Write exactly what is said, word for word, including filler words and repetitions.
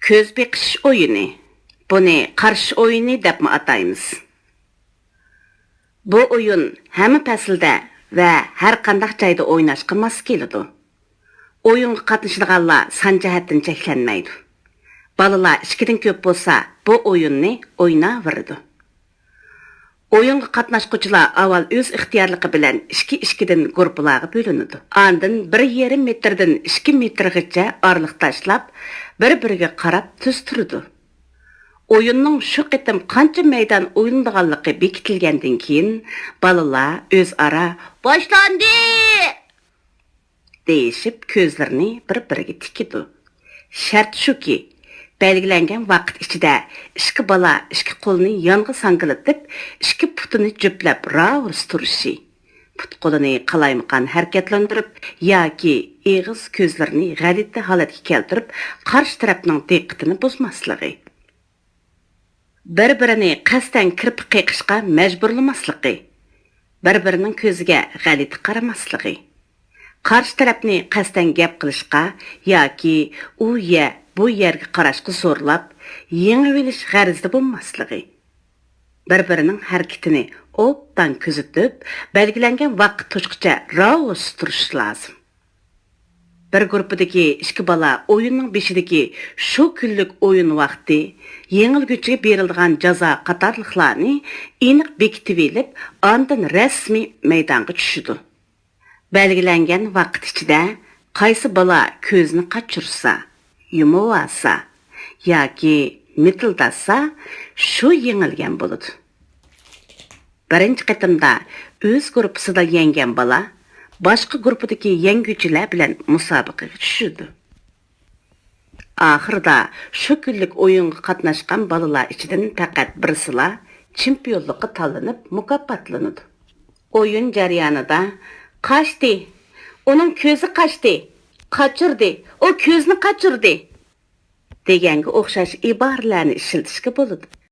كۆز بېقىش ئويۇنى. بۇنى قارىشىش ئويۇنى دەپمۇ ئاتايمىز. بۇ ئويۇن ھەممە پەسىلدە ۋە ھەر قانداق جايدا ئويناشقا ماس كېلىدۇ. ئويۇنغا قاتنىشىدىغانلار سان جەھەتتىن چەكلەنمەيدۇ. بالىلار ئىككىدىن كۆپ بولسا، بۇ ئويۇننى ئويناۋېرىدۇ. ئويۇنغا قاتناشقۇچىلار ئاۋۋال ئۆز ئىختىيارلىقى بىلەن ئىككى-ئىككىدىن گۇرۇپپىلارغا بۆلۈنىدۇ. ئاندىن بىر يېرىم مېتىردىن ئىككى مېتىرغىچە ئارىلىق تاشلاپ، بىر-بىرىگە قاراپ تۈز تۇرىدۇ. ئويۇننىڭ شۇ قېتىم قانچە مەيدان ئوينىلىدىغانلىقى بېكىتىلگەندىن كېيىن، بالىلار ئۆزئارا «باشلاندى!» دېيىشىپ، كۆزلىرىنى بىر-بىرىگە تىكىدۇ. شەرت شۇكى، بەلگىلەنگەن ۋاقىت ئىچىدە ئىككى بالا ئىككى قولىنى يانغا ساڭگىلىتىپ، ئىككى پۇتىنى جۈپلەپ راۋۇرۇس تۇرۇشى، پۇت-قولىنى قالايمىقان ھەرىكەتلەندۈرۈپ ياكى ئېغىز-كۆزلىرىنى غەلىتە ھالەتكە كەلتۈرۈپ، قارشى تەرەپنىڭ دىققىتىنى بۇزماسلىقى. بىر-بىرىنى قەستەن كىرپىك قېقىشقا مەجبۇرلىماسلىقى، بىر-بىرىنىڭ كۆزىگە غەلىتە قارىماسلىقى، قارشى تەرەپنى قەستەن گەپ قىلىشقا ياكى ئۇ يە بۇ يەرگە قاراشقا زورلاپ، يېڭىۋېلىش غەرىزىدە بولماسلىقى، بىر-بىرىنىڭ ھەرىكىتىنى ئوبدان كۆزىتىپ، بەلگىلەنگەن ۋاقىت توشقىچە راۋۇرۇس تۇرۇشى لازىم. بىر گۇرۇپپىدىكى ئىككى بالا ئويۇننىڭ بېشىدىكى شۇ كۈنلۈك ئويۇن ۋاقتى، يېڭىلگۈچىگە بېرىلىدىغان جازا قاتارلىقلارنى ئېنىق بېكىتىۋېلىپ، ئاندىن رەسمىي مەيدانغا چۈشىدۇ. بەلگىلەنگەن ۋاقىت ئىچىدە قايسى بالا كۆزىنى قاچۇرسا، يۇمۇۋالسا ياكى مىتىلداتسا، شۇ يېڭىلگەن بولىدۇ. بىرىنچى قېتىمدا ئۆز گۇرۇپپىسىدا يەڭگەن بالا باشقا گۇرۇپپىدىكى يەڭگۈچىلەر بىلەن مۇسابىقىگە چۈشىدۇ. ئاخىرىدا شۇ كۈنلۈك ئويۇنغا قاتناشقان بالىلار ئىچىدىن پەقەت بىرسىلا چېمپىيونلۇققا تاللىنىپ مۇكاپاتلىنىدۇ. ئويۇن جەريانىدا «قاچتى! ئۇنىڭ كۆزى قاچتى! قاچۇردى! ئۇ كۆزنى قاچۇردى!» دېگەنگە ئوخشاش ئىبارىلەرنى ئىشلىتىشكە بولىدۇ.